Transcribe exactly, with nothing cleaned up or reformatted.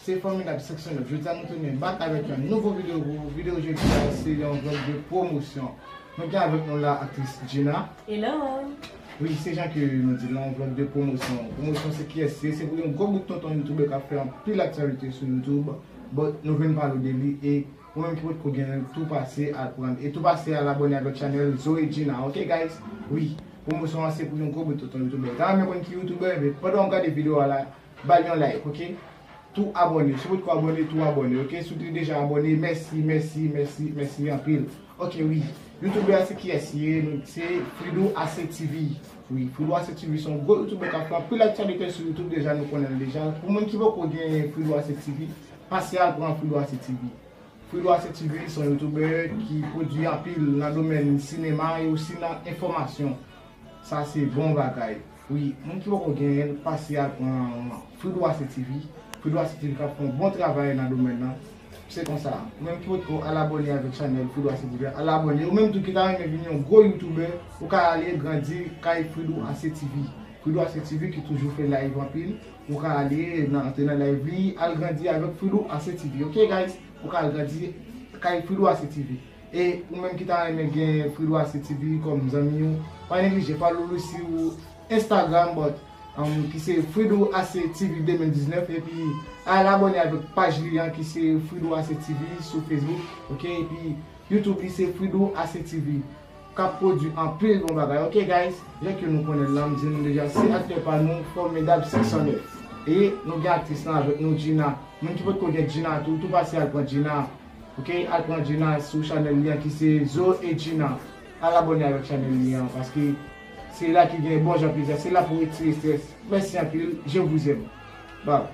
Se Fanmi Dab senk san nèf. Jodi a nou tounen back avèk yon nouvo videyo pou ou. Videyo jodi a se yon vlòg de pwomosyon. Nou gen avèk nou la aktris Gina. Hello. Wi, se jan ke nou di la, yon vlòg de pwomosyon. Pwomosyon se kiyès se, se pou yon gwo bout tonton youtubè k ap fè anpil aktyalite sou YouTube. But nou vin pale w de li e ou menm ki potko gen l, tou pase al pran l. E tou pase al abòne avèk chanèl Zoe Gina, ok guys? Wi, pwomosyon an se pou yon gwo bout tonton youtubè. Ou ta renmen konn ki youtubè, men pandan w ap gade videyo a la, ba l yon like, ok? Tou abòne. Si w potko abòne, tou abòne, ok? Si w te deja abòne, mèsi, mèsi, mèsi, mèsi anpil. Ok, wi. Youtubè a se kiyès li ye? Se Fridou A C T V. Wi, Fridou A C T V se yon gwo youtubè k ap fè anpil aktyalite sou YouTube deja, nou konnen l deja. Pou moun ki poko gen Fridou A C T V, pase al pran Fridou A C T V. Fridou A C T V se yon youtubè ki pwodui anpil nan domèn sinema e osi nan enfòmasyon. Sa se bon bagay. Wi, moun ki poko genyen l, pase al pran Fridou A C T V. Fridou A C T V k ap fè yon bon travay nan domèn nan. Se konsa, ou menm ki potko al abòne avèk chanèl Fridou A C T V, al abòne. Ou menm tou ki ta renmen vin yon gwo youtubè, ou ka ale grandi kay Fridou A C T V. Fridou A C T V ki toujou fè live anpil, ou ka ale nan, antre nan live li, al grandi avèk Fridou A C T V. Ok guys, ou ka al grandi kay Fridou A C T V. E ou menm ki ta renmen gen Fridou A C T V kòm zanmi w, pa neglije follow li sou Instagram, but, um, ki se Fridou A C T V de mil diznèf, epi al abòne avèk paj li an ki se Fridou A C T V sou Facebook, ok? Epi YouTube li se Fridou A C T V k ap pwodui anpil bon bagay, ok guys? Jan ke nou konnen l la, m di nou deja, se aktè pa nou, Fòmidab senk san nèf. E nou gen aktris lan avèk nou, Gina. Moun ki potko gen Gina tou, tou pase al pran Gina. Ok, al pran Gina sou chanèl li an ki se Zo e Gina. Al abòne avèk chanèl li an, paske se la ki gen bon jan plezi, se la pou retire strès. Mèsi anpil, je vous aime. Bye.